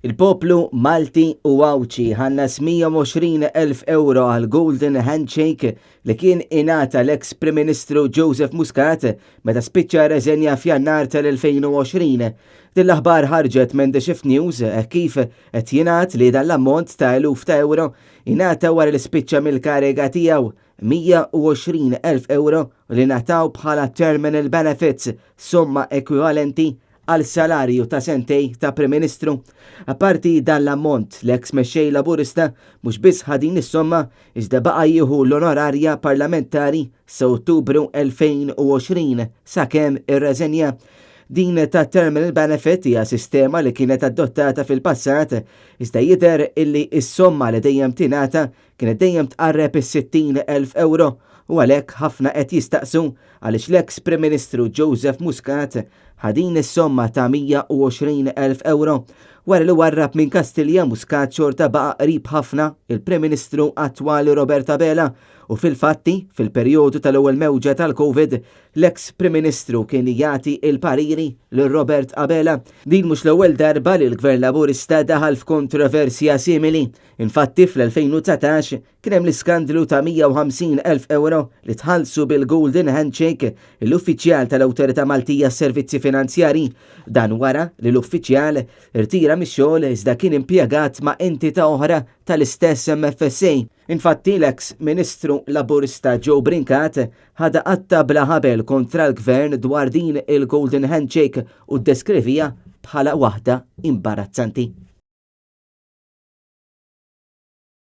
Il-poplu Malti u Għawdxi ħallas 120,000 ewro għal Golden Handshake li kien ingħata l-eks Prim Ministru Joseph Muscat meta spiċċa rreżenja f'Jannar tal-2020. Din l-aħbar ħarġet minn The Shift News hekk kif qed jingħad li dan l-ammont ta' eluf ta' ewro ingħata wara li spiċċa mill-kariga tiegħu 120,000 ewro li ngħataw bħala terminal benefits, somma ekwivalenti għal salarju ta' sentej ta' Prim Ministru. Apparti dan l-ammont, l-eks mexxej Laburista mhux biss ħa din is-somma iżda baqa' jieħu l-onorarja parlamentari sa Ottubru 2020 sakemm irreżenja. Din ta' terminal benefit hija sistema li kienet adottata fil-passat iżda jidher illi s-somma li dejjem tingħata kienet dejjem tqarreb is-60,000 ewro u għalhekk ħafna qed jistaqsu għaliex l-eks Prim Ministru Joseph Muscat ħa din is-somma ta' 120,000 ewro. Wara li warrab minn Kastilja, Muscat xorta baqa' qrib ħafna il-Prim Ministru attwali Robert Abela u fil-fatti, fil-perjodu tal-ewwel mewġa tal-Covid, l-eks Prim Ministru kien jagħti l-pariri lil Robert Abela. Din mhux l-ewwel darba li l-Gvern Laburista daħal f'kontroversja simili. Infatti fl-2019 kien hemm l-iskandlu ta' 150,000 ewro li tħallsu bil-Golden Handshake l-uffiċjal tal-Awtorità Maltija għas-Servizzi Finanzjarji. Dan wara li l-uffiċjal irtira mix-xogħol iżda kien impjegat ma' entità oħra tal-istess MFSA. Infatti l-eks Ministru Laburista Joe Brincat ħadha qatta' bla ħabel kontra l-Gvern dwar din il-Golden Handshake u ddeskriviha bħala waħda imbarazzanti.